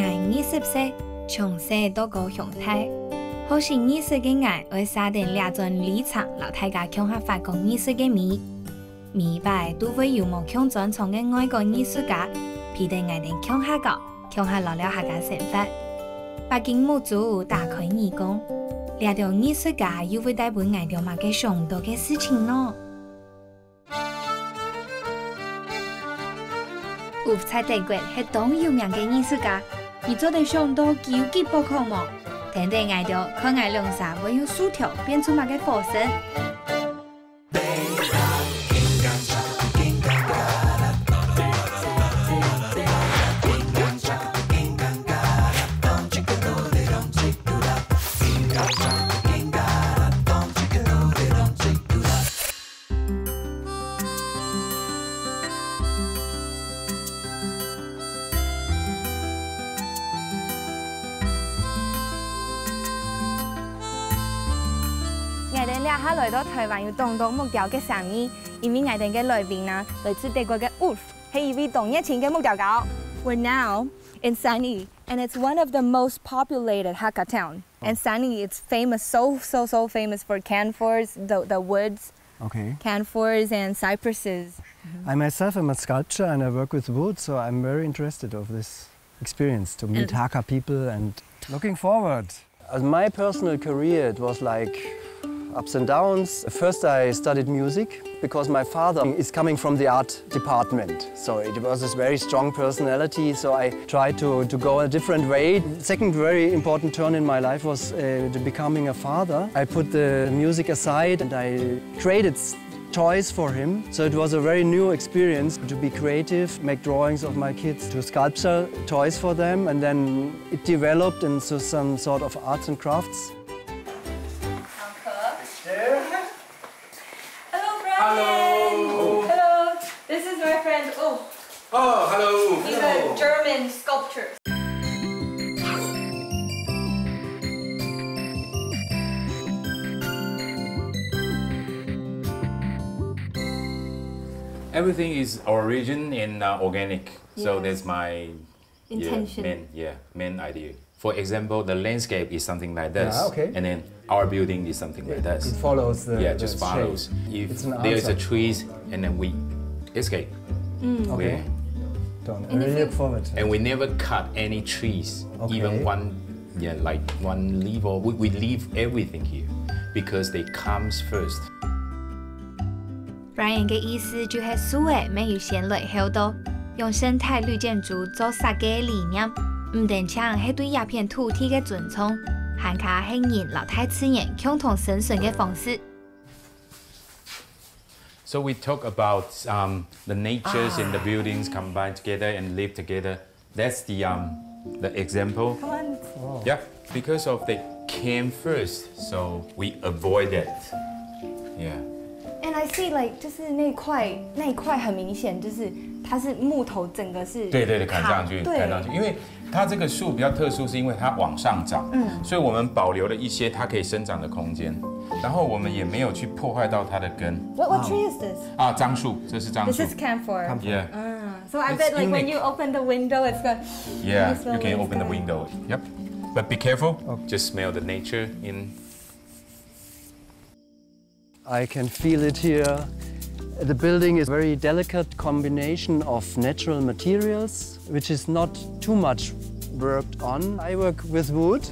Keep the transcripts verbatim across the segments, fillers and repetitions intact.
，𠊎二十歲，從細到高雄大。好學藝術个𠊎，愛捨等這轉旅程，摎大家共下發光藝術个味。每擺都會有無共專長个外國藝術家，陪等𠊎等共下搞，共下聊聊客家生活。北京目珠打開耳公，這兜藝術家又會帶分𠊎兜麼个想毋到个事情呢？ Ulf在德國係當有名个藝術家，你做得想到佢有幾寶礦無？跈等𠊎兜，看𠊎兩儕會用薯條變出麼个火星。𠊎兜這下來到臺灣有當多木雕个生意，因為𠊎兜个來賓啊，來自德國个 Ulf，係一位當熱情个木雕家。We're now in Sany, and it's one of the most populated Hakka town. And Sany, it's famous, so, so, so famous for camphors, the, the woods, Okay. camphors and cypresses. I myself am a sculptor and I work with wood, so I'm very interested of this experience to meet And Hakka people and looking forward. As my personal career, it was like ups and downs. First, I studied music because my father is coming from the art department. So it was this very strong personality. So I tried to, to go a different way. Second very important turn in my life was uh, the becoming a father. I put the music aside and I created s- toys for him. So it was a very new experience to be creative, make drawings of my kids, to sculpture toys for them, and then it developed into some sort of arts and crafts. Hello, Brian. Hello. Hello. This is my friend Ulf. Oh, hello. He's a German sculptor. Everything is origin in uh, organic. So Yes. That's my yeah, Intention. Main, yeah, main idea. For example, the landscape is something like this, Yeah, okay. And then our building is something like this. It follows the Yeah, the just shape. Follows. If It's an there's a answer. Trees, and then we, it's okay. Okay. We- Don't. And I if really you- look forward to it. And we never cut any trees, Okay. Even one, yeah, like one leaf, or we, we leave everything here because they comes first. Brian 个意思就係樹仔乜有先來後到，用生態綠建築做設計理念，毋單淨係對這片土地个尊重，還加係人摎大自然共同生存个方式。 So we talk about um, the natures in the buildings combined together and live together. That's the um, the example. Come on. Yeah, because of they came first, so we avoid that. Yeah. And I see, like, 就是那块那一块很明显，就是它是木头，整个是对对对，砍上去，对砍上去，因为它这个树比较特殊，是因为它往上长，嗯，所以我们保留了一些它可以生长的空间，然后我们也没有去破坏到它的根。 What what tree is this? 啊，樟树，这是樟树。 This is camphor. Yeah, Ah, so I It's bet like when unique. You open the window, it's gonna yeah, this little you can is open the gonna- window. Yep, but be careful. Just smell the nature in. I can feel it here. The building is a very delicate combination of natural materials, which is not too much worked on. I work with wood,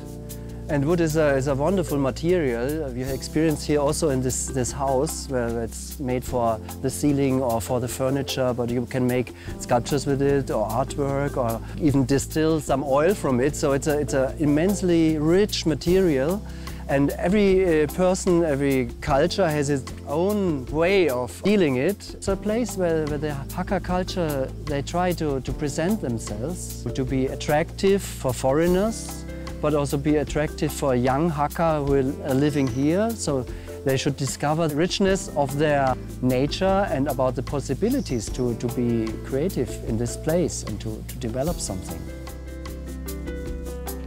and wood is a, is a wonderful material. We experience here also in this, this house, where it's made for the ceiling or for the furniture, but you can make sculptures with it, or artwork, or even distill some oil from it. So it's a, it's a immensely rich material. And every uh, person, every culture has its own way of dealing it. It's a place where, where the Hakka culture, they try to, to present themselves, to be attractive for foreigners, but also be attractive for young Hakka who are living here. So they should discover the richness of their nature and about the possibilities to, to be creative in this place and to, to develop something.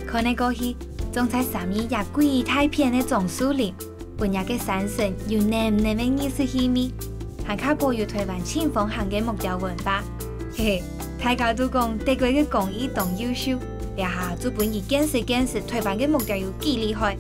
看得過去，種在三義這幾大片个樟樹林，分這个山城有濃濃个藝術氣味，還較保有臺灣盡風行个木雕文化。嘿嘿，大家都講德國个工藝當優秀，這下就分佢見識見識臺灣个木雕有幾厲害。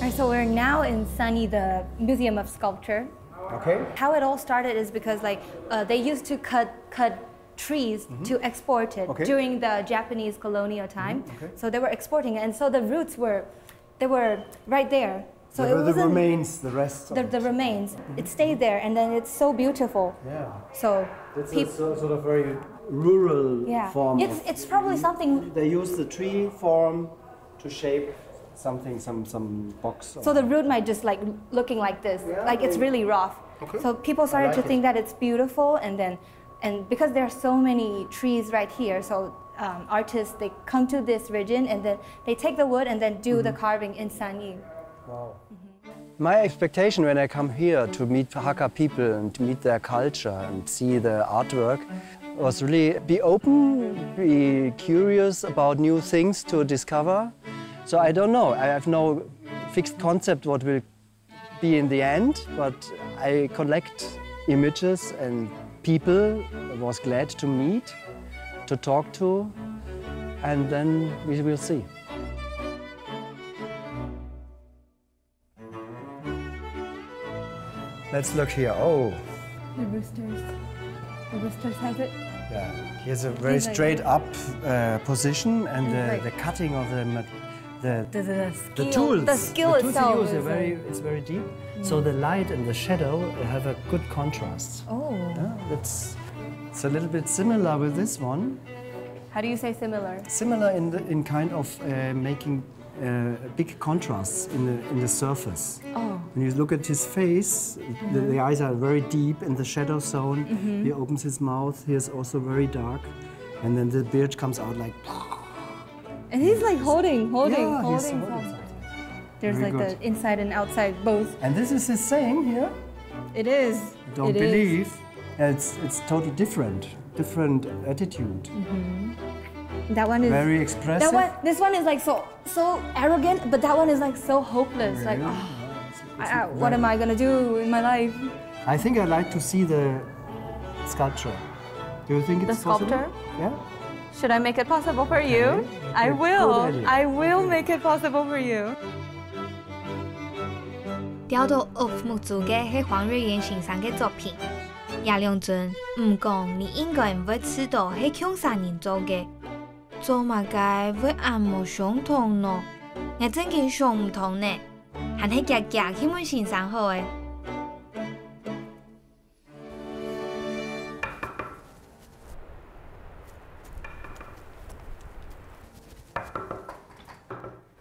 Alright, so we're now in Sani, the Museum of Sculpture. Okay. How it all started is because, like, uh, they used to cut cut trees to export it Okay. during the Japanese colonial time. Okay. So they were exporting it, and so the roots were, they were right there. So There it were the wasn't remains, the rest of the, it. The remains. It stayed there, and then it's so beautiful. Yeah. So It's a peop- so- sort of very rural yeah, form. it's of- it's probably something. They use the tree form to shape something, some some box. So the root might just, like, looking like this, Yeah, like, it's I- really rough. Okay. So people I started like to it. Think that it's beautiful, and then, and because there are so many trees right here, so um, artists, they come to this region and then they take the wood and then do the Mm-hmm. Carving in Sani. Wow. My expectation when I come here to meet Hakka people and to meet their culture and see the artwork was really be open, be curious about new things to discover. So I don't know. I have no fixed concept what will be in the end, but I collect images and people I was glad to meet, to talk to, and then we will see. Let's look here. Oh. The roosters. The roosters have it. Yeah, he has a very straight up uh, position, and the, the cutting of the the, the, the, the tool, the skill the itself is very, it's very deep. Mm. So the light and the shadow have a good contrast. Oh, yeah, that's it's a little bit similar with this one. How do you say similar? Similar in the, in kind of uh, making uh, big contrasts in the in the surface. Oh. When you look at his face, mm-hmm. the, the, eyes are very deep in the shadow zone. Mm-hmm. He opens his mouth. He is also very dark, and then the beard comes out like. And he's like holding, holding, yeah, holding, holding something. There's very like good. The inside and outside both. And this is his saying here. It is. Don't it believe. Is. It's it's totally different, different attitude. Mm-hmm. That one is very expressive. That one, this one is like so so arrogant, but that one is like so hopeless. Really? Like, oh, I, I, what am I gonna do in my life? I think I'd like to see the sculpture. Do you think it's the sculptor? Possible? Yeah. Should I make it possible for you? Okay. I will. I will make it possible for you. 雕到屋目珠个係黃瑞淵先生个作品。這兩尊，毋講你應該毋會知道係共儕人做个。做麼个會恁無相同呢？𠊎正經想毋通呢，還係遽遽去問先生好欸。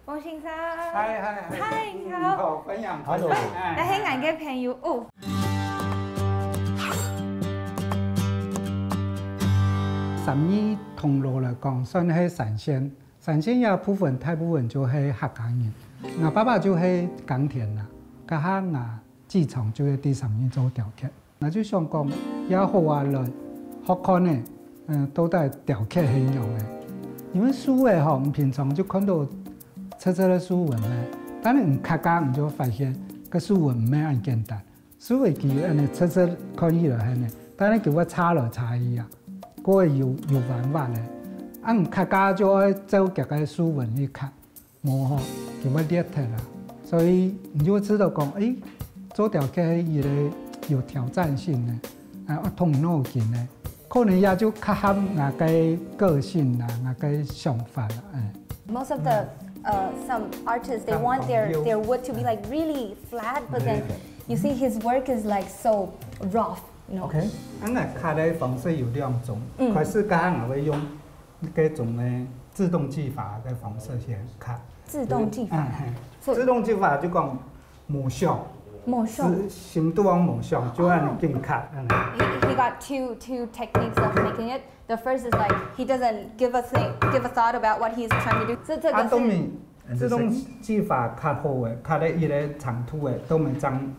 黃先生。嗨，嗨，嗨。嗨，你好。你好，歡迎。Hello。哎。這係𠊎个朋友哦。三義銅鑼來講，算係三線。三線這部分大部分就係客家人。𠊎爸爸就係耕田啦，該下𠊎 自從就係在三義做雕刻。𠊎就想講，也好啊，來學看呢，嗯，到底雕刻係仰仔。因為樹仔吼，你平常就看到赤赤个樹紋呢，但係你較加你就發現，該樹紋毋係恁簡單。樹仔佢恁呢赤赤看起來係呢，但係佢會差來差去啊，過會有有彎彎个。啊，你較加就愛照佢个樹紋去刻。 無吼，佢會裂忒啊。所以你就會知道講，誒，做雕刻係一個有挑戰性个，啊，愛動腦筋个，可能也就較合𠊎个個性啦，𠊎个想法啦，誒。 Most of the uh, some artists they want their their wood to be like really flat, but then you see his work is like so rough, you know. OK，恁樣刻个方式有兩種，開始剛剛𠊎會用 該種个自動技法个方式先刻。自動技法。嗯，係。自動技法就講無相。無相。係心肚無相，就恁樣緊刻，恁樣。 He, he got two two techniques of making it. The first is like he doesn't give a thing, give a thought about what he's trying to do. 這這個是。啊，當然，自動技法刻好个，刻个一個長度个，都會正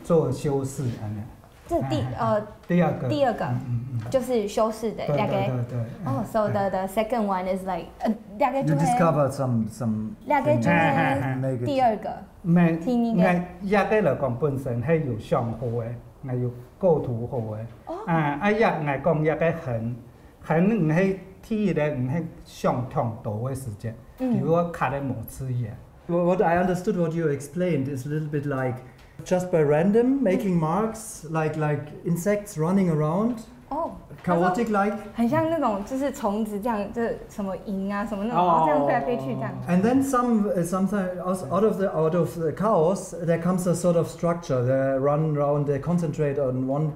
做修飾，恁樣。 這第呃第二個，第二個嗯嗯嗯，就是修飾的，對大概。對對對，哦，so the the second one is like，呃，大概 You 就係 discover some some 大概就係 make it 第二個。每聽應該每一個來講本身係有相好个， ，𠊎有構圖好个。啊，啊，也𠊎講這个很，很毋係第一个，毋係想忒多个時節，比如講刻个無自然。 What I understood what you explained is a little bit like just by random making marks, like like insects running around, 哦， chaotic like. 很像那种就是虫子这样，就是什么蝇啊什么那种，然后这样飞来飞去这样。 And then some, uh, sometimes out out of the out of the chaos, there comes a sort of structure. They run around, they concentrate on one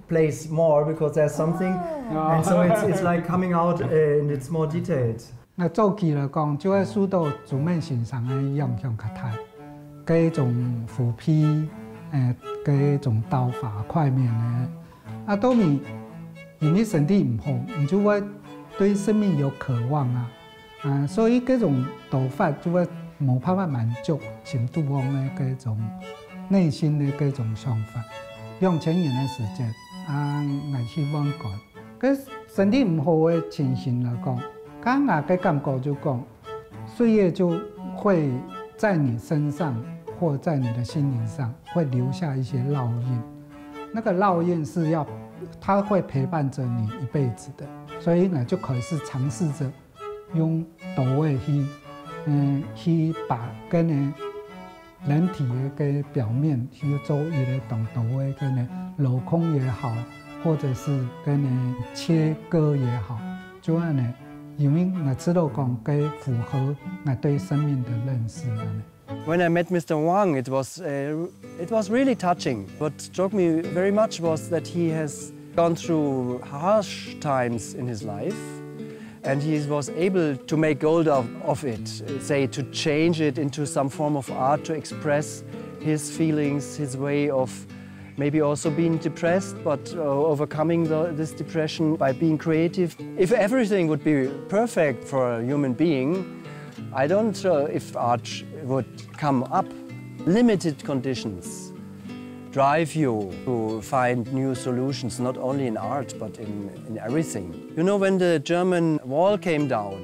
place more because there's something, and so it's it's like coming out uh, and it's more detailed. 那早期來講，就會受到朱孟先生个影響較大，該種腐皮，誒，該種刀法、塊面个。啊，到尾因為身體毋好，你就會對生命有渴望啊，啊，所以該種刀法就會無辦法滿足心肚項个該種內心个該種想法。兩千年个時節，啊，𠊎希望講，該身體毋好个情形來講，該𠊎个感覺就講， 歲月就會在你身上或在你的心靈上會留下一些烙印。那個烙印是要，它會陪伴著你一輩子的，所以呢，就可以是嘗試著用刀仔去，嗯，去把跟人人體个表面去做一個當多个跟人鏤空也好，或者是跟人切割也好，就恁呢。 因為𠊎知道講，該符合𠊎對生命的認識。 When I met Mister Wang, it was uh, it was really touching. What struck me very much was that he has gone through harsh times in his life, and he was able to make gold of, of it, say to change it into some form of art to express his feelings, his way of maybe also being depressed, but uh, overcoming the, this depression by being creative. If everything would be perfect for a human being, I don't know if art would come up. Limited conditions drive you to find new solutions, not only in art, but in, in everything. You know, when the German wall came down,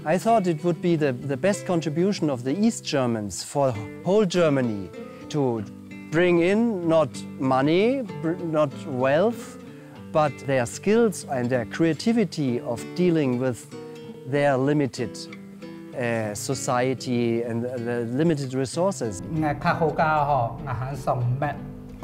I thought it would be the, the best contribution of the East Germans for whole Germany to bring in not money, not wealth, but their skills and their creativity of dealing with their limited uh, society and the limited resources. 𠊎較好个吼，𠊎還上麥，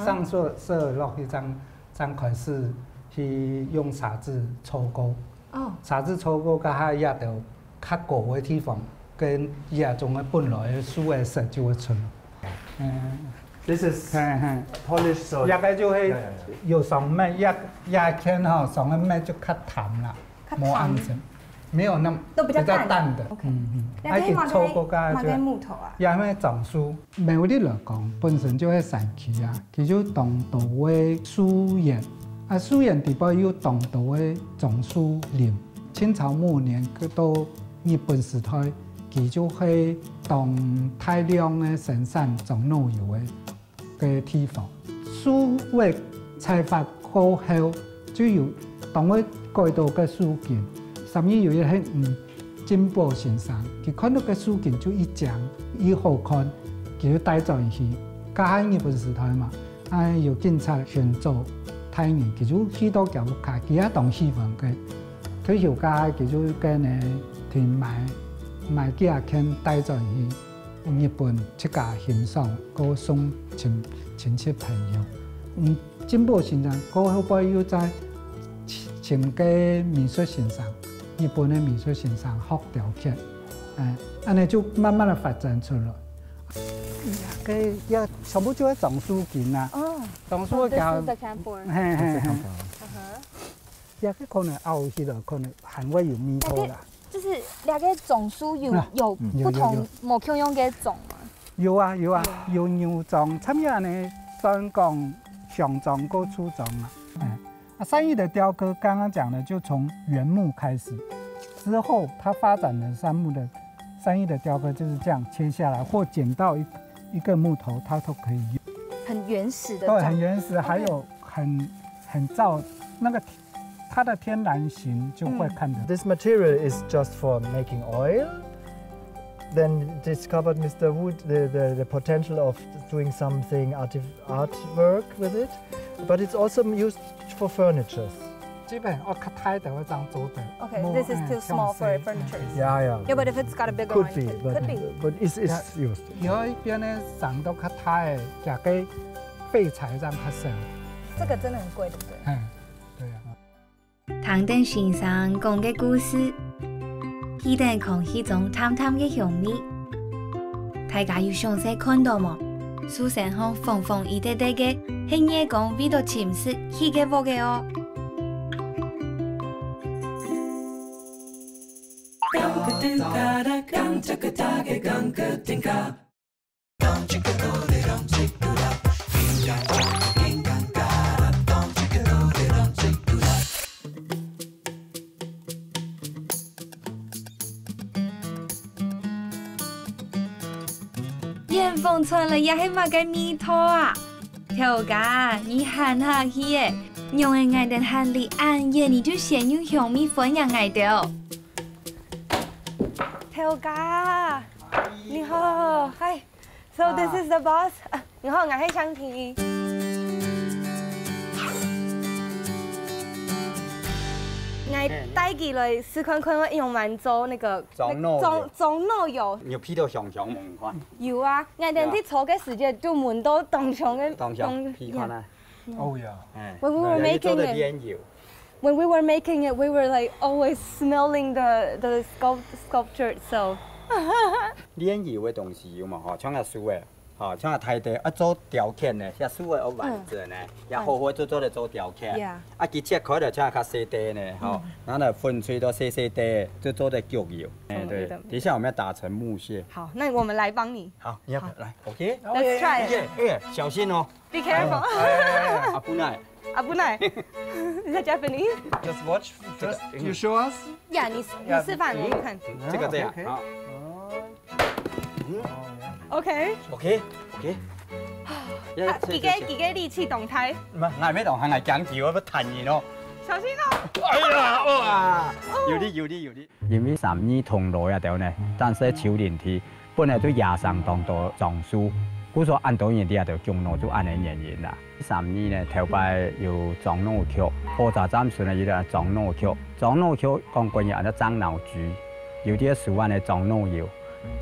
上色色落去正正開始去用砂紙搓過。哦，砂紙搓過，該下這兜較高个地方，跟這種个本來个樹个色就會出來。嗯， This is 嘿嘿。 polished, so 這個就係 yeah, yeah, yeah. 有上麥，這這片吼，上个麥就較淡啦，較淡。無恁深，沒有那麼都比較淡。較淡的。 OK。嗯嗯。那可以買啊，佢搓過个買个个就，木头啊。也係樟樹。 苗栗來講，本身就係山區啊，佢就當多个樹園，啊，樹園底背有當多个樟樹林。清朝末年到日本時代，佢就係當大量个生產樟腦油个个地方。樹个採伐過後，就有當會改到个樹根。三義有一個吳進寶先生，佢看到个樹根就已靚已好看，佢就帶轉去。該下日本時代嘛，啊有警察尋找大人，佢就去到佢屋下，佢也當喜歡个。退休該下，佢就跟呢停買買幾下件帶轉去。 日本自家欣賞，過送親親戚朋友。嗯，進寶先生過後背又再尋尋个美術先生，日本个美術先生學雕刻，哎，恁呢就慢慢个發展出來。該也全部就係樟樹根啊，哦樟樹个，This is the camphor。嘿嘿嘿。 嗯哼。這個可能拗起來，可能還會有味道啦。就是那個樟樹有啊有有不同有無共樣个樟嘛。有啊有啊，有牛樟，差不多呢，算講香樟過樹樟啊。哎，啊，善意的雕刻，剛剛講的，就從原木開始，之後它發展的杉木的善意的雕刻就是這樣切下來，或剪到一一個木頭，它都可以用。很原始的对，樟很原始，还有很很燥，那个它的天然形就会看得。 This material is just for making oil. then discovered Mister Wu the, the, the potential of doing something artif- artwork with it, but it's also used for furnitures. 這邊我較大个，我正做得。 Okay, this is too small for furniture. Yeah, yeah. Yeah, but if it's got a bigger Could one, be, could, but, could be. But it's, it's used. 有一邊呢，上到較大个，這个廢材正較少。這個真的很貴，對不對？嗯，對啊。聽等先生講个故事，記得空氣中淡淡个香味。大家有詳細看到無？樹身項紅紅一垤垤个，係月光為到侵蝕起个屋个哦。 遠方傳來，這係麼个味道啊？頭家，你行下去耶！仰會𠊎等行哩恁遠，你就先用香味歡迎𠊎兜？頭家，你好，嗨。So this is the boss. 啊，你好，𠊎係香緹。𠊎帶佢來試看看，用麼个做那個裝腦油。裝裝腦油。有鼻到香香無？你看，有啊，𠊎等在做个時節就聞到當香个。當香，鼻看啊。哦呀，哎，When we were 有做得 making it, 煉油。 when we were making it, we were like always smelling the the sculpt sculpture itself. 煉油个東西有嘛吼，像个樹个，吼，像个大地啊做雕刻呢，像樹个要完整呢，也好好做做得做雕刻。 Yeah. 啊，佢切開了像較細塊呢，吼，然後呢粉碎到細細塊，就做得焗油。哎，對懂了懂了，等一下我們要打成木屑。好，那我們來幫你。好，你要來，OK。 Let's try. 哎哎，小心哦。 Be careful. 啊，不耐。 危ない。Is that Japanese? Just watch. Just you show us. Yeah，你你示範給我們看。這個這樣， OK 好。 OK。 OK OK。佢个佢个力氣當大。毋，𠊎毋當，𠊎驚佢會彈人哦。小心哦。 哎呀，哇！有力有力有力。因為三義銅鑼這兜呢，當時丘陵地本來就野生當多樟樹，故所恁多人在這兜種腦就恁樣原因啦。三義呢，頭擺有樟腦局，火車站脣呢有一個樟腦局，樟腦局講國語安到樟腦局，有兜樹仔呢樟腦油，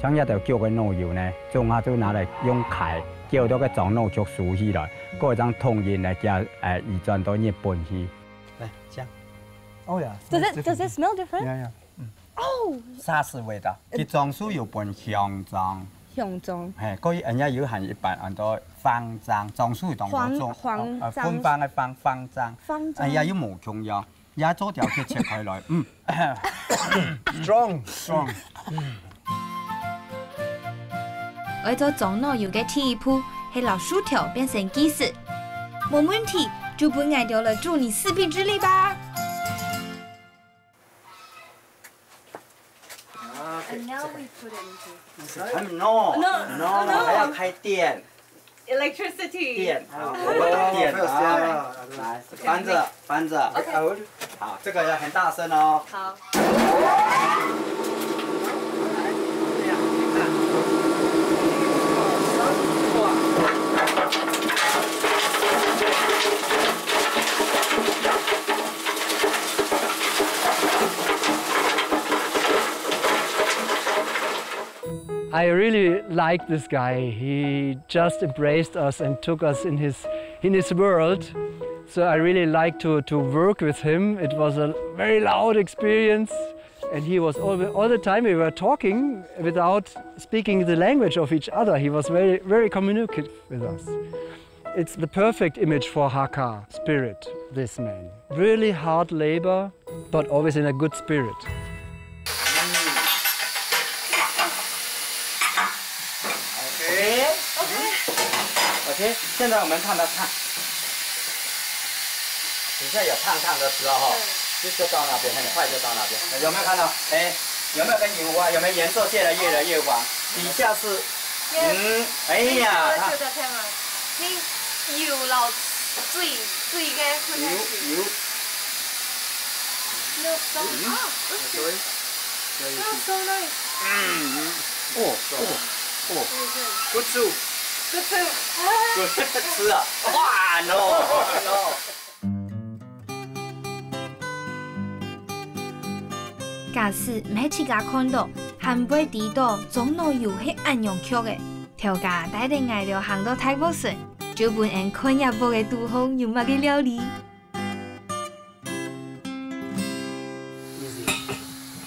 像這兜焗个腦油呢，總下就拿來用㧡，攪到个樟腦局收起來，過一張統一來，佢誒移轉到日本去。來，這樣。 Oh yeah. Does it does it smell different? Yeah, yeah. 哦，沙士味道，佢樟樹有分香樟，香樟。嘿，過去人家有喊一般安到芳樟，樟樹當多種，黃黃樟呃，芬芳个芳，芳樟，芳樟哎呀，又無共樣，也做掉去切開來，嗯，strong strong。 愛做樟腦油个第一步，係摎樹頭變成碎屑。無問題，就分𠊎兜來助你四臂之力吧。 And now we put it into No No, no，還要開電， electricity. 電，好，我有電啊，來，翻著，翻著，好，這個要很大聲哦。好。 I really liked this guy. He just embraced us and took us in his in his world. So I really liked to to work with him. It was a very loud experience, and he was all, all the time we were talking without speaking the language of each other. He was very very communicative with us. It's the perfect image for Hakka spirit, this man. Really hard labor, but always in a good spirit. OK OK，现在我们看它烫，底下有烫烫的时候哈，就就到那边，很快就到那边，有没有看到？哎，有没有跟油啊？有没有颜色现在越来越黄？底下是，嗯，哎呀，它你油摎水水个混合油起。油， No, don't. Ah, sorry， that's so nice. 嗯，哦哦哦，good soup。Good soup。Good吃啊！哇，no no。假使毋係自家看到，還毋會知道，中老油係恁樣曲个。頭家帶等𠊎兜行到大屋脣，就分𫣆看這屋个肚項有麼个料理。 Easy。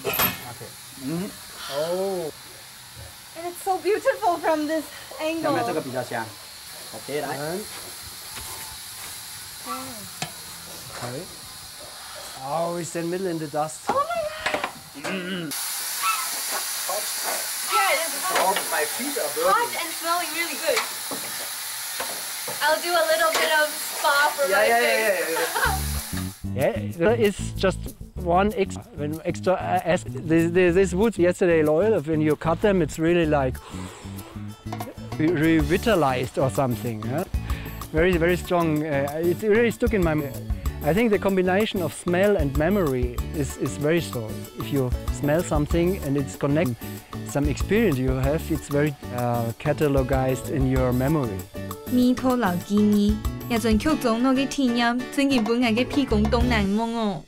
OK。嗯。哦。And it's so beautiful from this angle。有没有这个比较香？OK，来。嗯。OK。Oh, it's in the middle in the dust. Oh my god. Yeah, it is hot. Oh, my feet are burning. Hot and smelling really good. I'll do a little bit of spa for my face. Yeah, yeah, yeah, yeah. Yeah, it's just one ex-, when extra, uh, as this, this, this wood yesterday, Loyal, when you cut them, it's really like re-, revitalized or something. Huh? Very, very strong. Uh, it's really stuck in my. I think the combination of smell and memory is, is very strong. If you smell something and it's connect, some experience you have, it's very uh, catalogized in your memory. 味道摎記憶，這陣曲中老个體驗，真經分𠊎个鼻公當難忘哦。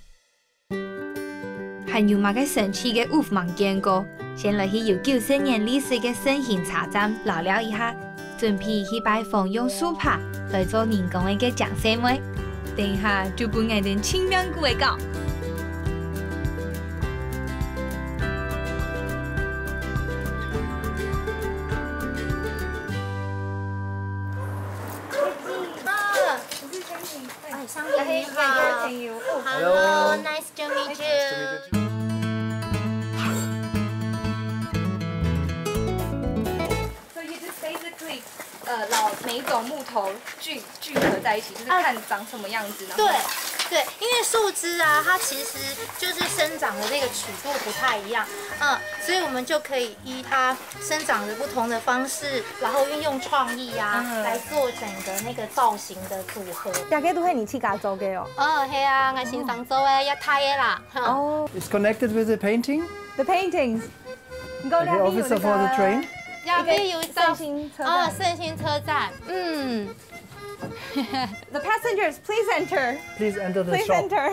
還有麼个神奇个屋房見過？先來去有九十年歷史个勝興車站尞尞一下，準備去拜訪用樹杈來做人工个个靚細妹。等一下就分𠊎兜盡命牯个搞。 啊，哎，上帝你好。Hello。Hello，nice to meet you。So you just basically，呃，摎每一種木頭聚，聚合在一起，就是看長什麼樣子，然後对，对，因为树枝啊，它其实就是生长的那个曲度不太一样，嗯，所以我们就可以依它生长的不同的方式，然后运用创意啊，嗯。来做整个那个造型的组合。大家都是你自家做的哦？哦，系啊，我先生做的，也太个啦。哦。It's connected with the painting? The paintings. 你讲 Like the 两边有那 office of all the 个 train? 两边有一张，一个圣心车站。哦，圣心车站，嗯。The passengers, please enter. Please enter the Please shop. Enter.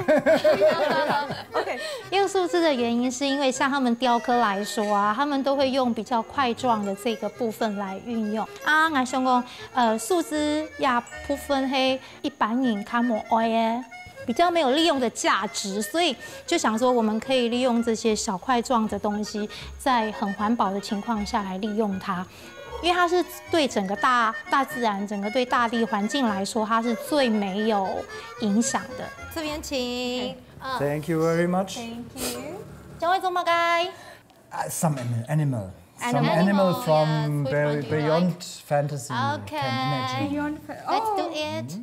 OK。用树枝的原因是因为像他们雕刻来说啊，他们都会用比较块状的这个部分来运用啊。我想讲，呃，树枝呀部分嘿，一般人看无爱耶，比较没有利用的价值，所以就想说我们可以利用这些小块状的东西，在很环保的情况下来利用它。 因为它是对整个大，大自然，整个对大地环境来说，它是最没有影响的。这边请。嗯。Thank you very much. Thank you。将会做么个？Uh, some an-, animal. Some animal. Animal, animal from yeah, very beyond fantasy. OK。Can imagine. Beyond fa-, Let's do it.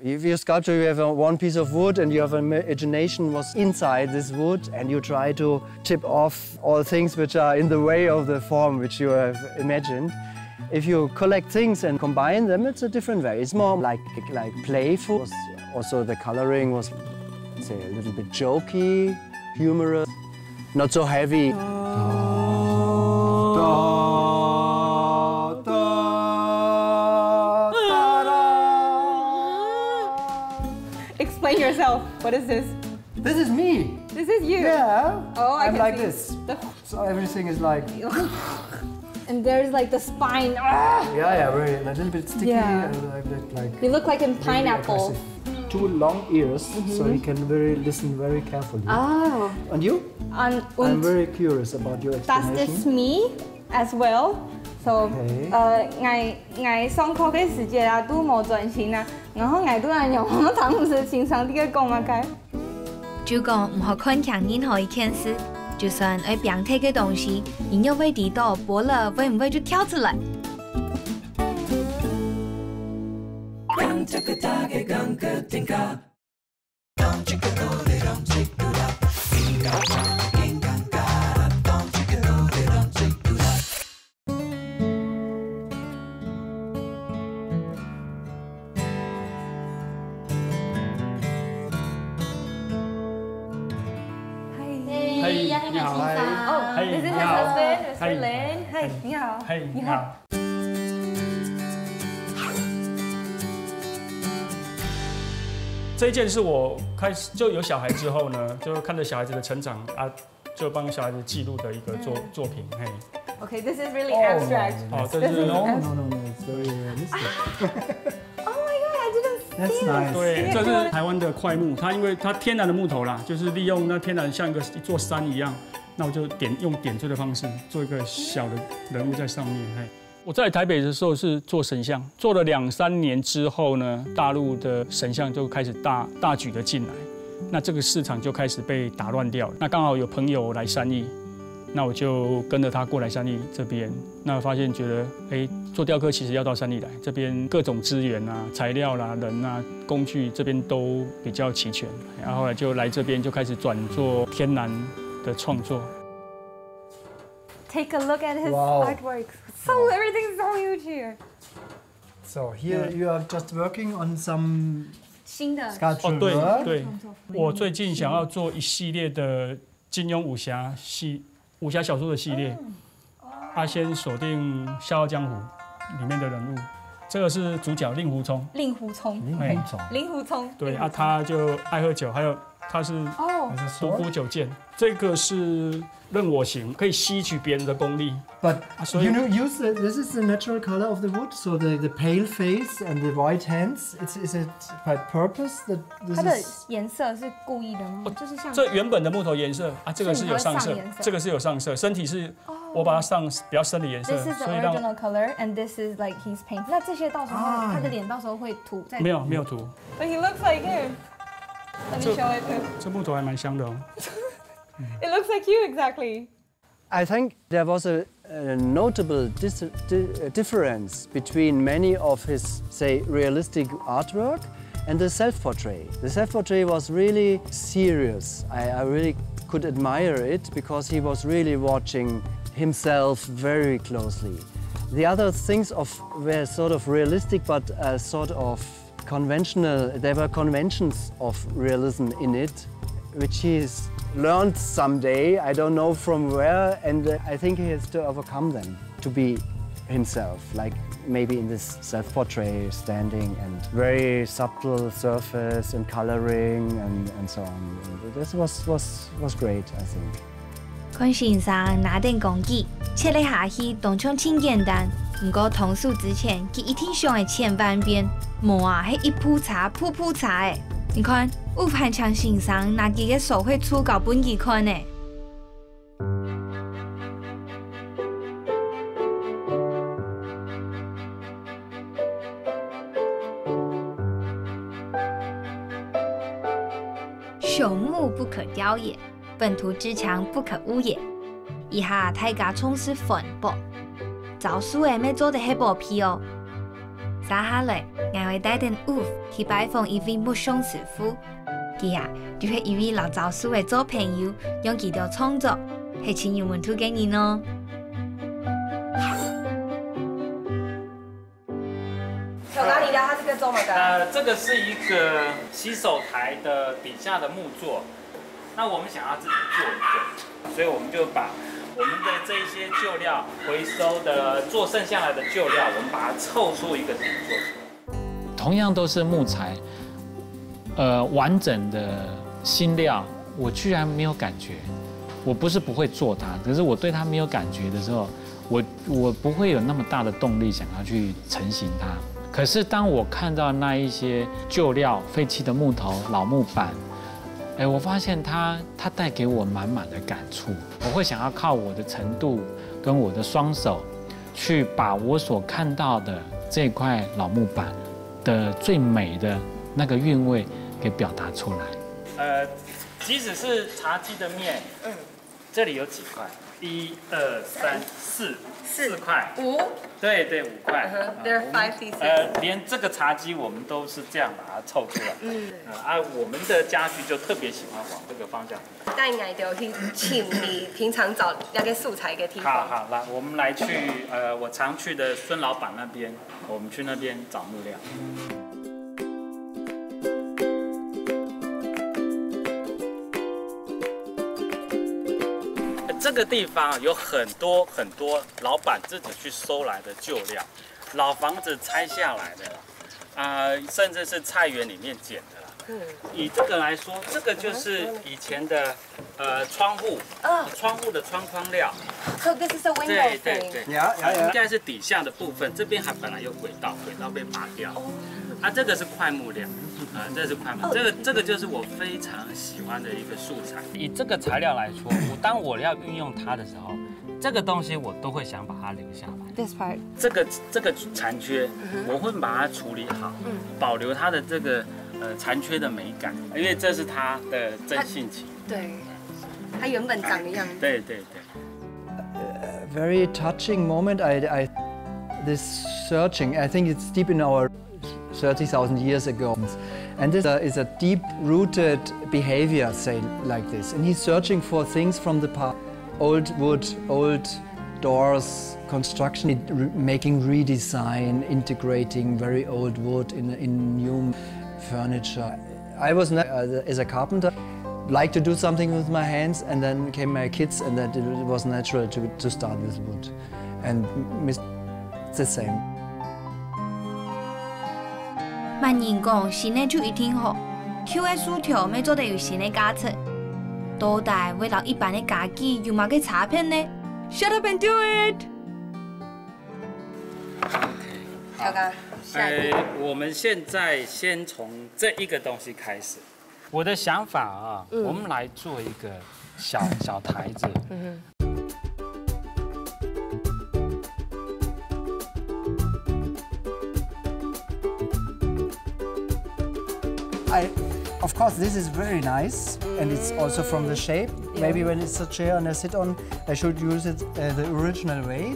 If you sculpture, you have a, one piece of wood and you have an imagination was inside this wood and you try to tip off all things which are in the way of the form which you have imagined. If you collect things and combine them, it's a different way. It's more like, like playful. Also, the coloring was, say, a little bit jokey, humorous, not so heavy. Explain yourself. What is this? This is me. This is you. Yeah. Oh, I I'm can like see. This. The So everything is like, and there's like the spine. Ah! Yeah, yeah, very, a little bit sticky, yeah, and a little bit like, you look like a really pineapple. Aggressive. Two long ears, so he can very listen very carefully. Oh. And you? And, I'm very curious about your explanation. Does this me as well? So, okay. 呃，𠊎，𠊎上課个時節啊，都無專心啊，然後𠊎都恁樣，我當時先生在該講麼个。 就講毋好看輕任何一件事，就算愛變忒个東西，你也會知道，剝了會毋會就跳出來。嗨，嗨，你好。嗨。哦，嗨，这是你 her 好。 husband，Mister 嗨 Lin。嗨，你好。嗨，你好。这一件是我开始就有小孩之后呢，就看着小孩子的成长啊，就帮小孩子记录的一个作作品，嘿。 OK，this is really Oh. abstract。哦，这 This 是 is No, abstract。 no, no, no. It's very realistic. Oh my god，I didn't see That's it。 nice. 对，这是台湾的块木，它因为它天然的木头啦，就是利用那天然像一个一座山一样，那我就点用点缀的方式做一个小的人物在上面，嘿。我在台北的时候是做神像，做了两三年之后呢，大陆的神像就开始大大举的进来，那这个市场就开始被打乱掉了。那刚好有朋友来三义，那我就跟着他过来三义这边，那发现觉得，哎，做雕刻其实要到三义来，这边各种资源啊、材料啦、人啊、工具这边都比较齐全，然后后来就来这边就开始转做天然的创作。 Take a look at his Wow. artwork. So everything's so huge here. So here you are just working on some 新的 sculpture 哦，对 work. 对，我最近想要做一系列的金庸武侠系武侠小说的系列，啊，先锁定《笑傲江湖》里面的人物，这个是主角令狐冲，令狐冲，哎，令狐冲。对啊，他就爱喝酒，还有他是哦，还是独孤九剑，这个是任我行，可以吸取别人的功力。 But Ah, so you you- know, use the, this is the natural color of the wood, so the, the pale face and the white hands. It's, is it by purpose that this 它的 is? 颜色是故意的吗？就是像这原本的木头颜色啊，这个是有上色所以你会上颜，色这个是有上色，身体是我把它上比较深的颜色，This is the 所以让 original color and this is like his paint。那这些到时候啊他的脸到时候会涂在没有没有涂， But he looks like him. Let me 这 show it to. 这木头还蛮香的哦。 It looks like you exactly. I think there was a, a notable dis- di- uh, difference between many of his, say, realistic artwork and the self-portrait. The self-portrait was really serious. I, I really could admire it because he was really watching himself very closely. The other things of were sort of realistic, but uh, sort of conventional. There were conventions of realism in it, which he's learned someday. I don't know from where, and uh, I think he has to overcome them to be himself, like maybe in this self-portrait standing and very subtle surface and coloring and, and so on. This was, was, was great, I think. 看先生拿等工具，切了下去，當像真簡單。毋過動手之前，佢一定想个千萬遍，無啊，係一步差，步步差誒。你看，吳漢強先生拿佢个手會粗搞分佢看呢。 朽木不可雕也，糞土之牆不可污也。以下大家從事環保，招樹仔乜做得係保庇哦。接下來，𠊎會帶等Uwe去拜訪一位木匠師傅，佢啊，就係一位摎招樹仔做朋友，用佢个創作，係盡有門路个人哦。 小咖喱的，它是个做么个？呃，这个是一个洗手台的底下的木座，那我们想要自己做一个，所以我们就把我们的这一些旧料回收的做剩下来的旧料，我们把它凑出一个底座出来。同样都是木材，呃，完整的新料，我居然没有感觉。我不是不会做它，可是我对它没有感觉的时候，我我不会有那么大的动力想要去成型它。可是当我看到那一些旧料、废弃的木头、老木板，哎，我发现它它带给我满满的感触。我会想要靠我的程度跟我的双手，去把我所看到的这块老木板的最美的那个韵味给表达出来。呃，即使是茶几的面，嗯，这里有几块？一二三四，四块。五。对对，五块。嗯哼，there are five pieces. 呃，连这个茶几我们都是这样把它凑出来。嗯，啊，我们的家具就特别喜欢往这个方向。带你就去请你平常找那个素材的地方。好好，来，我们来去呃，我常去的孙老板那边，我们去那边找木料。这个地方有很多很多老板自己去收来的旧料，老房子拆下来的啦，啊、甚至是菜园里面捡的啦。嗯，以这个来说，这个就是以前的呃窗户，啊窗户的窗框料。So this is a window 对对 frame. 对，呀呀呀应该是底下的部分，这边还本来有轨道，轨道被拔掉。啊，这个是快木料，啊，这是快木，这个这个就是我非常喜欢的一个素材。以这个材料来说，我当我要运用它的时候，这个东西我都会想把它留下来。 This part. 这个这个残缺，我会把它处理好，保留它的这个呃残缺的美感，因为这是它的真性情。对，它原本长的样子。对对对。 A very touching moment. I, I this searching. I think it's deep in our thirty thousand years ago, and this uh, is a deep-rooted behavior, say like this. And he's searching for things from the past, old wood, old doors, construction, re- making redesign, integrating very old wood in, in new furniture. I was not, uh, as a carpenter, like to do something with my hands, and then came my kids, and that it was natural to, to start with wood. And Miss, the same. 慢人講，新个就一定好，舊个薯條乜做得有新个價值。到底會摎一般个家具有麼个差別呢？Shut up and do it！刚刚下一步。呃，我们现在先从这一个东西开始。我的想法啊，我们来做一个小小台子。 I, of course, this is very nice, and it's also from the shape. Maybe when it's a chair and I sit on, I should use it uh, the original way.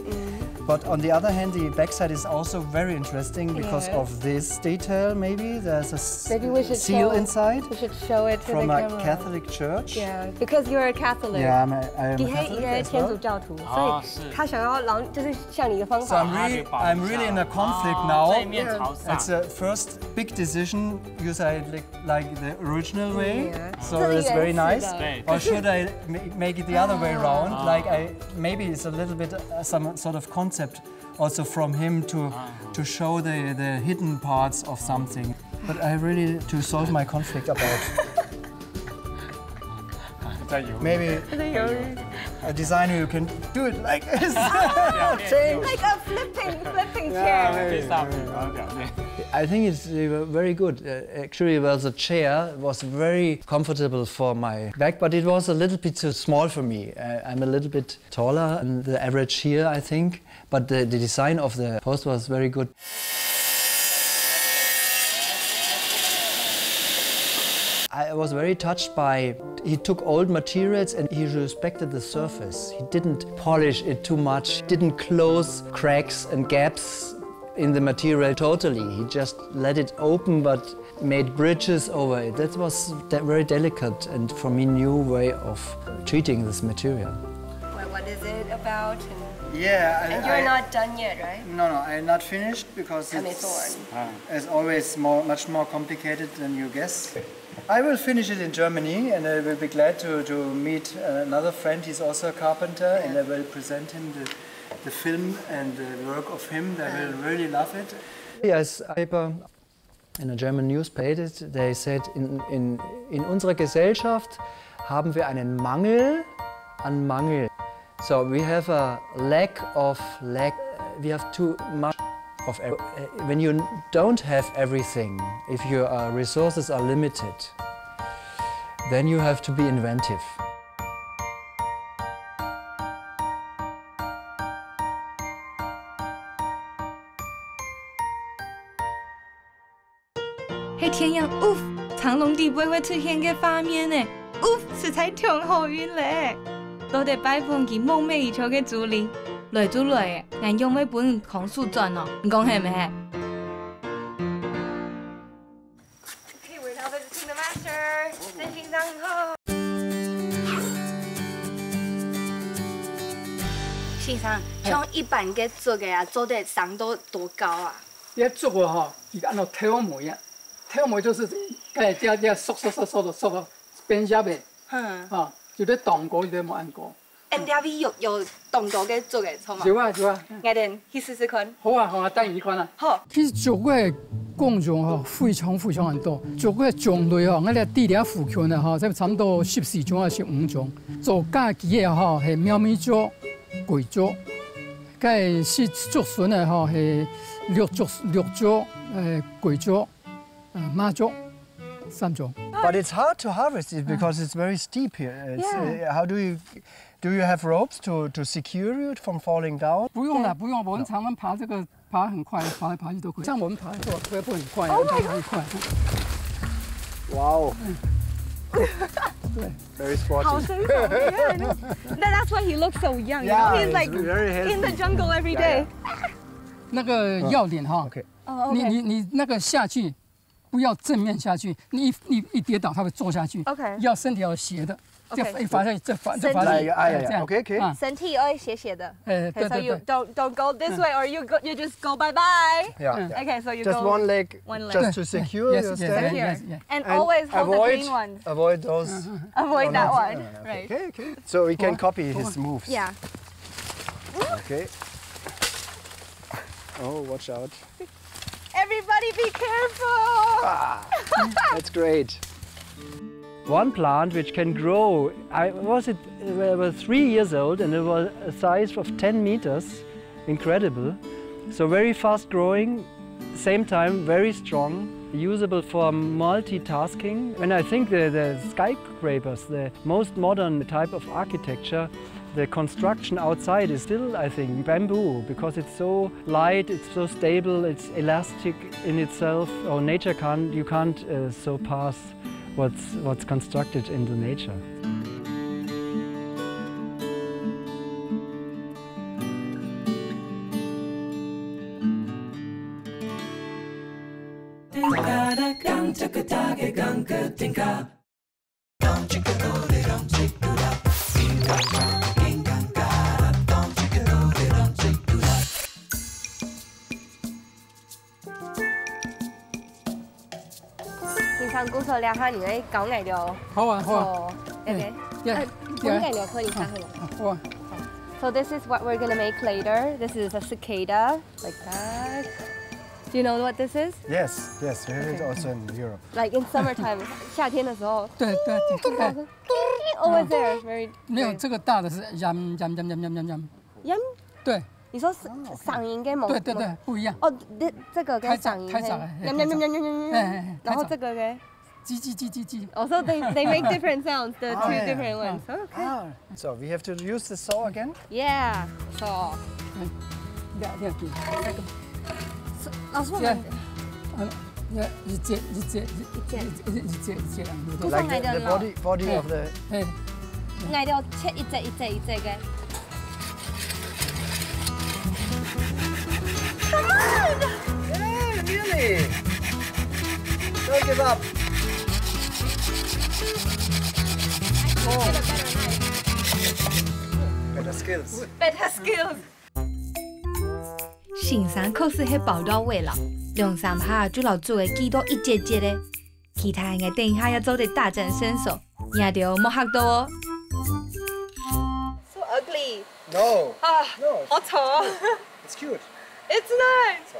But on the other hand, the backside is also very interesting because Yeah. of this detail. Maybe there's a s- Maybe we should seal show- inside We should show it to from the a camera. Catholic church. Yeah, because you're a Catholic. Yeah, I'm a, I am 你 a 看，你 Catholic 看 as 天主 well. 教徒，哦所以他想要，然后就是像你的方 So I'm 法。 really, I'm really in a conflict 哦 now. 这一面朝上 It's the first big decision. You say like, like the original way, Yeah. so 这是 it's very 原始 nice. 的。 对 Or should I ma- make it the other way around? Ah. Like I, maybe it's a little bit uh, some sort of concept also from him to to show the the hidden parts of something. But I really to solve my conflict about 在犹豫。 maybe 他在犹豫。 a designer who can do it like this. Like a flipping, flipping chair. This something 然后表面。 I think it's uh, very good. Uh, actually, well, the chair was very comfortable for my back, but it was a little bit too small for me. Uh, I'm a little bit taller than the average here, I think. But the, the design of the post was very good. I was very touched by he took old materials and he respected the surface. He didn't polish it too much, didn't close cracks and gaps in the material totally. He just let it open but made bridges over it. That was a very delicate and for me new way of treating this material. What, what is it about? And, Yeah, and you're not done yet, right? No, no, I'm not finished because I mean, it's it's, it's always more, much more complicated than you guess. I will finish it in Germany, and I will be glad to, to meet another friend. He's also a carpenter, and I will present him the, the film and the work of him. They will really love it. Yes, paper in a German newspaper, they said in, in, in unserer Gesellschaft haben wir einen Mangel an Mangel. So we have a lack of lack. We have too much of ev- when you don't have everything, if your uh, resources are limited, then you have to be inventive. 係電影《Up》長隆底背會出現个畫面呢，《Up》實在忒好運咧！到底拜訪佢夢寐以求个助理，來就來，𠊎仰會分康叔轉哦，你講係毋係？ Okay, we're now visiting the master. 真緊張哦。先生，像一般个竹个啊，做得生到多高啊？這竹个吼，佢安到透尾啊，透尾就是該這這縮縮縮縮到縮到變小个，嗯，吼，就在當高，就在無恁高。恁這位有，有當多个竹仔，著無？有啊，有啊。𠊎等去試試看。好啊，好啊，帶你去看啊。好。其實竹仔个功用吼，非常非常很多。竹仔个種類吼，𠊎這地理附近个吼，差不多十四種還係十五種。做家己个吼，係貓咪竹、桂竹。該係竹筍个吼，係綠竹、綠竹、呃，桂竹、呃，麻竹三種。But it's hard to harvest it because it's very steep here. It's, Yeah. uh, how do you do you have ropes to to secure you from falling down? 不用了，不用，我们常常爬这个，爬很快，爬来爬去都可以。像我们爬这个会不会很快啊？爬很快。哇哦，对，very 好 sporty. 生手，你看，那 that's why he looks so young. You Yeah, know, he's he's like very healthy. in the jungle every day. 那个要领哈， OK. 哦你，OK。你你那个下去，不要正面下去，你一你一跌倒，它会坐下去。 OK 要身体要斜的，这 OK 样一滑下去，这滑这滑下去，来一个，哎呀这样，OK OK. 啊，身体要斜斜的。哎，对 Okay, so 对 you 对。 don't don't go this way or you go you just go bye bye. Yeah. Okay, so you Just go one leg, one leg. just to secure Yes, your yes, stand. yes, yes. And And always hold the avoid, green ones. Avoid those. Avoid No, that no, one. no, no, Right. Okay, okay. So we can copy his moves. Yeah. Okay. Oh, watch out. Everybody be careful. Ah, that's great. One plant which can grow. I was it I was three years old and it was a size of ten meters. Incredible. So very fast growing, same time very strong, usable for multitasking. When I think the, the skyscrapers, the most modern type of architecture, the construction outside is still, I think, bamboo because it's so light, it's so stable, it's elastic in itself. Or nature can't, you can't uh, surpass what's what's constructed in the nature. 平常工作了哈，你会搞矮了。好啊，好啊。哦，OK。对呃，我们改聊可以看看吗？好啊。 So this is what we're gonna make later. This is a cicada, like that. Do you know what this is? Yes, yes, we have it Okay. also in Europe. Like in summertime, 夏天的时候，对对对对。 always there, very 没有，这个大的是 yam yam yam yam yam yam yam。 yum。对你说嗓嗓音跟某对对对，不一样。哦，这这个跟开嗓嗓音开嗓哎，yum yum yum yum yum yum，哎哎哎然后开嗓这个呢？叽叽叽叽叽。 Also they they make different sounds, the two Oh, yeah. different ones. Okay. Ah, so we have to use the saw again? Yeah. So 你看，你看，老师，我这样们嗯，你看一节一节一节一节一节一节，不 Like 上来 the, 的 the 了。 body, body of the. 哎，矮掉切一节一节一节个。 Yeah, really. Don't give up. Oh, better skills. Better skills. 先生確實係包到位了，兩三下就摎竹仔鋸到一節節个。期待𠊎等一下也做得大展身手，你兜莫嚇到哦。 So ugly. No. 啊， No. 好丑哦。 It's cute. It's nice.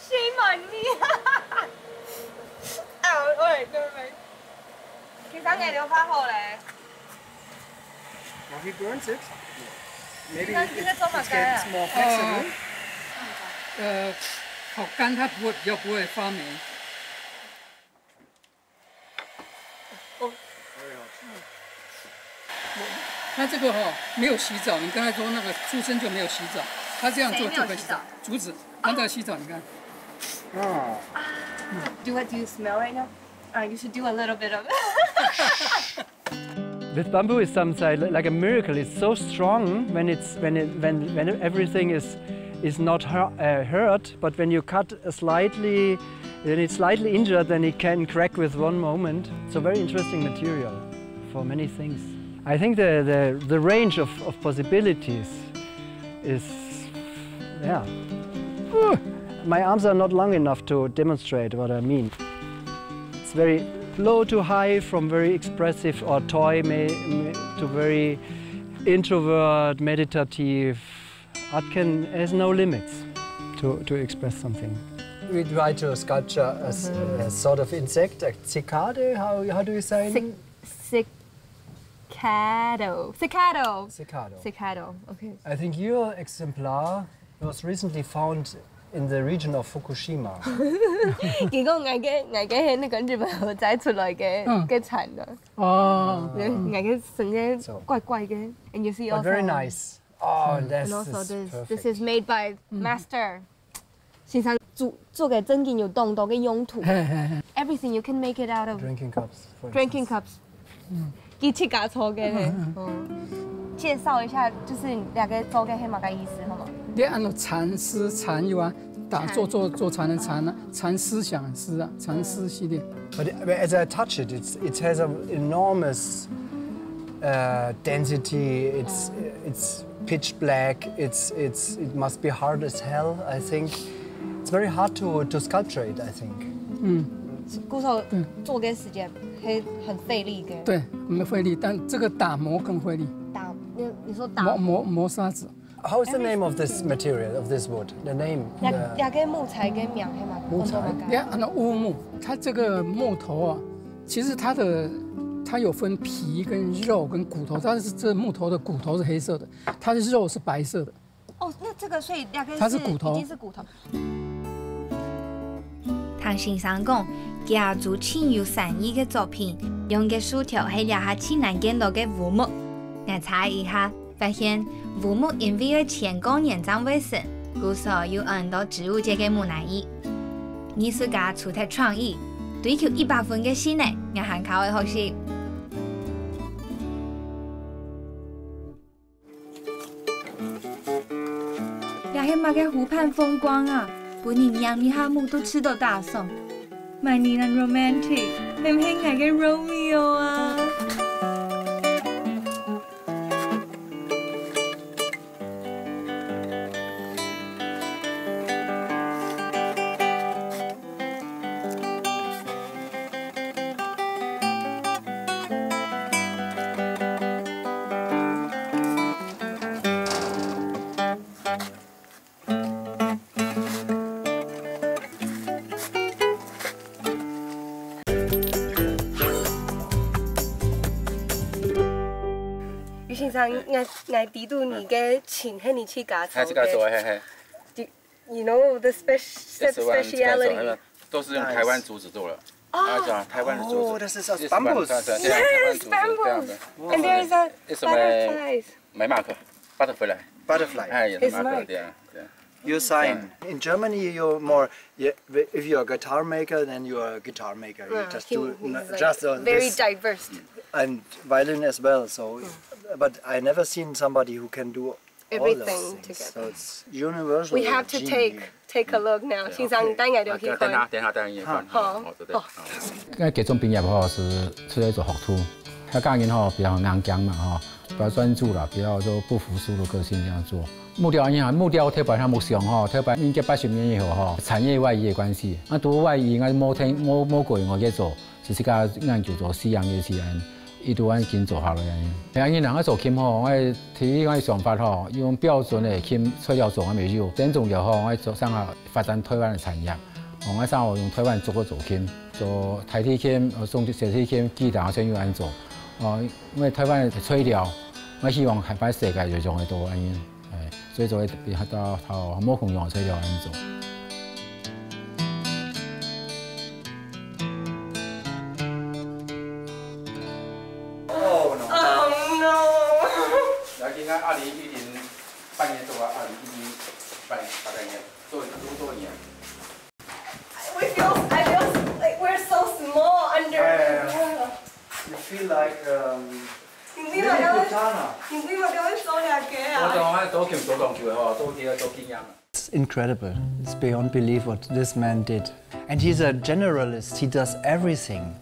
Shame on me. Oh, alright, never mind. 其實矮掉較好咧。 Now he burns it. Maybe Because it, it's almost it's getting there. More flexible. 呃，烤干它不会比较不会发霉。 Oh, 它这个哈、没有洗澡，你刚才说那个出生就没有洗澡，它这样做就可以洗澡。竹子，它这个洗澡，你看。 ah. Do what? Do you smell right now? Uh, you should do a little bit of. This bamboo is some side li- like a miracle. It's so strong when it's when it when when everything is is not hurt, uh, hurt. But when you cut a slightly, when it's slightly injured, then it can crack with one moment. So very interesting material for many things. I think the the, the range of, of possibilities is, yeah. Whew. My arms are not long enough to demonstrate what I mean. It's very Low to high, from very expressive or toy may, may, to very introvert, meditative. Art can has no limits to, to express something. We try to sculpture a, s- a sort of insect, a cicada. How, how do you say? Cic- Cicado. Cicado. Cicado. Cicado. OK。 I think your exemplar was recently found in the region of Fukushima. 結果𠊎个𠊎个係那個日本河摘出來个个蟬啊。哦，𠊎个生个怪怪个，and you see also. But very nice. Oh, this is perfect. And also this this is made by master. 先生做做个真經有當多个用途。Everything you can make it out of drinking cups, for instance. Drinking cups。佢自家做个呢。哦，介紹一下，就是這個做个係麼个意思，好嗎？你按照禪師禪有啊，打坐坐坐禪的禪啊，禪思想思啊，禪思系列。But as I touch it, it's it has an enormous uh, density. It's it's pitch black. It's it's it must be hard as hell. I think it's very hard to to sculpture it. I think. 嗯，故所做个時間會很費力个。對，很費力，但這個打磨更費力。打，你你說打磨磨磨砂紙。 How is the name of this material, of this wood? The name. 這這個木材个名係嗎？木材。你看那烏木，它這個木頭啊，其實它的它有分皮跟肉跟骨頭，但是這木頭的骨頭是黑色的，它的肉是白色的。哦，那這個所以這個它是骨頭，已經是骨頭。 聽先生講，佢做盡有誠意个作品，用个樹頭係這下盡難見到个烏木。𠊎查一下，發現烏木因為愛千過年正會生，故所有安到植物節个木乃伊。藝術家除忒創意，追求一百分个心呢，𠊎還較愛學習。 這係麼个湖畔風光啊？分人仰一下目都試著打爽。My Nina romantic，係毋係𠊎个Romeo啊？ 余先生，𠊎𠊎知道你个琴係你自家做个。係自家做个，係係。You know the spec speciality。都是用台灣竹子做的。啊，是啊，台灣的竹子。Oh, this is a bamboo. Yes, bamboo. And there is a butterflies. 买马克，butterfly。Butterfly。哎，也是马克，对啊，对啊。You sign in Germany. You're more. Yeah, if you're a guitar maker, then you're a guitar maker. You just do just very diverse. And violin as well. So, but I never seen somebody who can do everything together. So it's universal. We have to take take a look now. 先生，你帶𠊎兜去看。等下，等下，等下，好，好，好。該高中畢業吼，係出來做學徒。客家人吼，比較硬頸嘛吼，比較專注啦，比較就不服輸的個性這樣做。木雕，你看木雕特別像木匠吼，特別民國八十年以後吼，產業外移的關係，啊，讀外移，𠊎無聽無無過𠊎去做，就自家研究做西洋樂器啊。 一度安緊做下來安尼。哎，人愛做琴吼，𠊎第一个想法吼，用標準个琴材料做還沒有，等重要吼，𠊎做想下發展台灣个產業。哦，𠊎想好用台灣做个做琴，做大提琴、呃，中小提琴、吉他全有安做。哦，因為台灣个材料，𠊎希望開發世界就用得到安尼。哎，所以做个比較到好無共樣个材料安做。 Oh no. Oh no. 來，今天二零一零半年做啊，二零一零半年大概年做做多年。 We feel, I feel like we're so small under. Yeah, yeah, yeah. You feel like um, 你為麼个會做這個啊？我當然做琴做當久了吼，做這個做經驗了。 It's incredible. It's beyond belief what this man did. And he's a generalist. He does everything.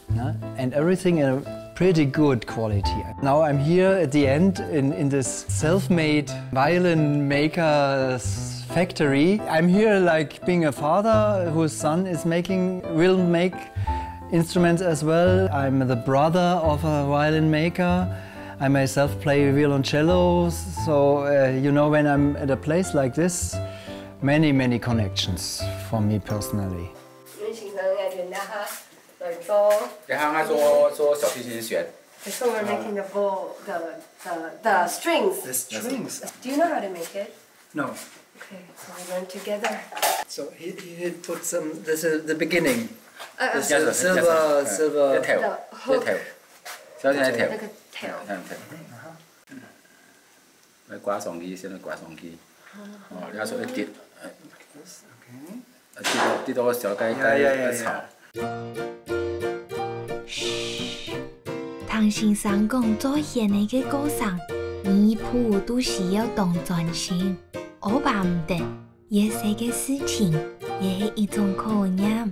No? And everything in a pretty good quality. Now I'm here at the end in, in this self-made violin maker's factory. I'm here like being a father whose son is making, will make instruments as well. I'm the brother of a violin maker. I myself play violoncello, so uh, you know, when I'm at a place like this, many, many connections for me personally. 你先生个人家哈，来做。然后他说说小提琴弦。 So we're making the bow, the, the, the strings. The strings. Do you know how to make it? No. Okay, so we learn together. So he, he put some, this is the beginning. Uh, uh, this is silver, silver. 一條，一條，小小一條。那个條。嗯，條。來掛上去，先來掛上去。哦，你要說一跌，呃， Okay. 呃，跌到，跌到小該，該，該草。嘘，聽先生講做絃个過程，每一步都需要當專心，overdo毋得。 也細个事情，也係一種考驗。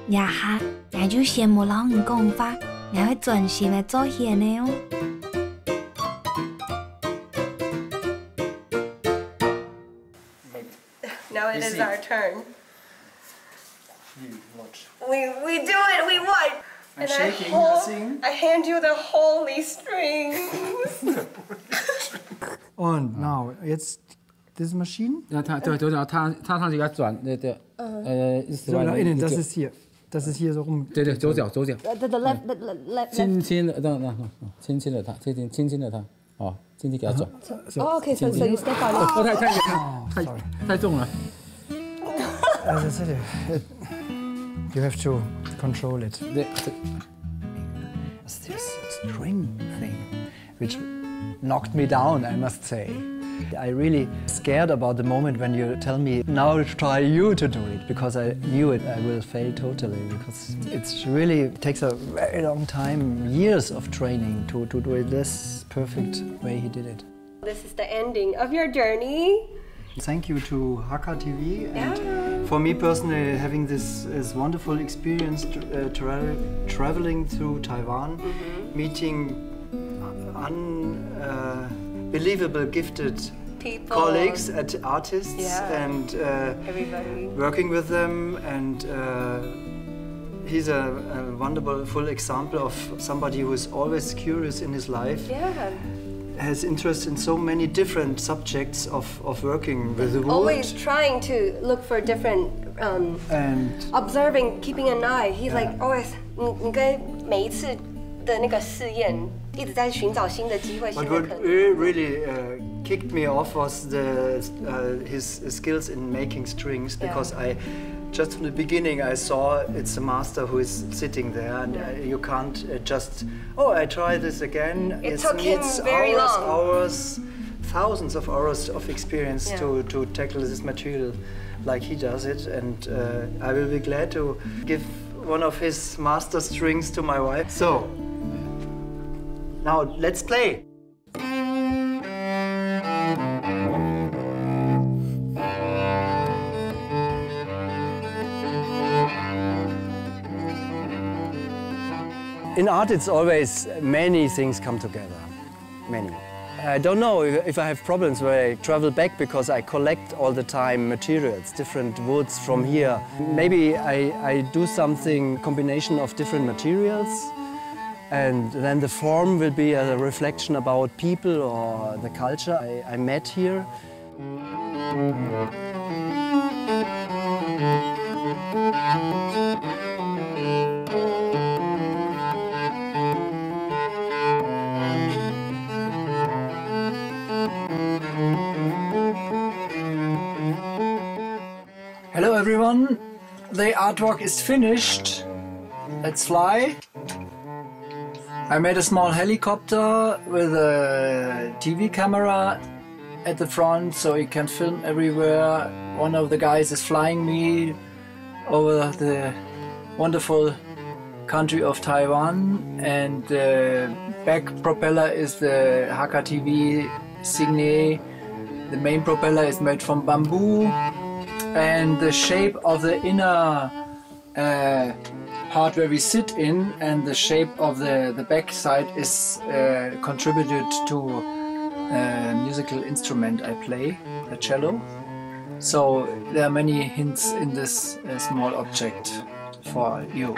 這下，𠊎就先無摎你講話，𠊎會專心个做絃个哦。 Now it is our turn. You watch. We, we do it, we won. I'm shaking, you see? I hand you the holy strings. Und now, jetzt diese Maschine. 那它，对，对，对，它，它上去要转，对，对，呃，是吧？So, nach innen, das ist hier. Das ist hier so rum. 对，对，左脚，左脚。 Uh, the, the left, the, the left, left. 轻轻的，那，那，那，轻轻的它，轻轻，轻轻的它，哦，轻轻给它转。 So, oh, okay, so, so you step on it. 哦，太，太远了，太，太重了。 As I said, it, you have to control it. 对，对。 It's this string thing which knocked me down, I must say. I really scared about the moment when you tell me, "Now try you to do it," because I knew it, I will fail totally, because it's really takes a very long time, years of training to, to do it this perfect way he did it. This is the ending of your journey. Thank you to Hakka T V, and for me personally, having this, this wonderful experience, uh, tra-, traveling through Taiwan, meeting unbelievable gifted colleagues and artists, and uh, working with them, and uh, he's a, a wonderful example of somebody who is always curious in his life, has interest in so many different subjects of, of working with the wood. Always trying to look for different, um, and observing, keeping an eye. He's like always, 你，你跟每一次的那个试验，一直在寻找新的机会、新的可能。 But what re-, really uh, kicked me off was the, uh, his skills in making strings, because I, just from the beginning, I saw it's a master who is sitting there, and uh, you can't uh, just, "Oh, I try this again." It took him very long. Hours, thousands of hours of experience to, to tackle this material like he does it, and uh, I will be glad to give one of his master strings to my wife. So, now let's play. In art, it's always many things come together. Many. I don't know if, if I have problems when I travel back, because I collect all the time materials, different woods from here. Maybe I, I do something, combination of different materials, and then the form will be a reflection about people or the culture I, I met here. Hello everyone, the artwork is finished. Let's fly. I made a small helicopter with a T V camera at the front, so it can film everywhere. One of the guys is flying me over the wonderful country of Taiwan, and the back propeller is the Hakka T V Signet. The main propeller is made from bamboo, and the shape of the inner uh, part where we sit in, and the shape of the, the back side is uh, contributed to a musical instrument I play, the cello. So there are many hints in this uh, small object for you.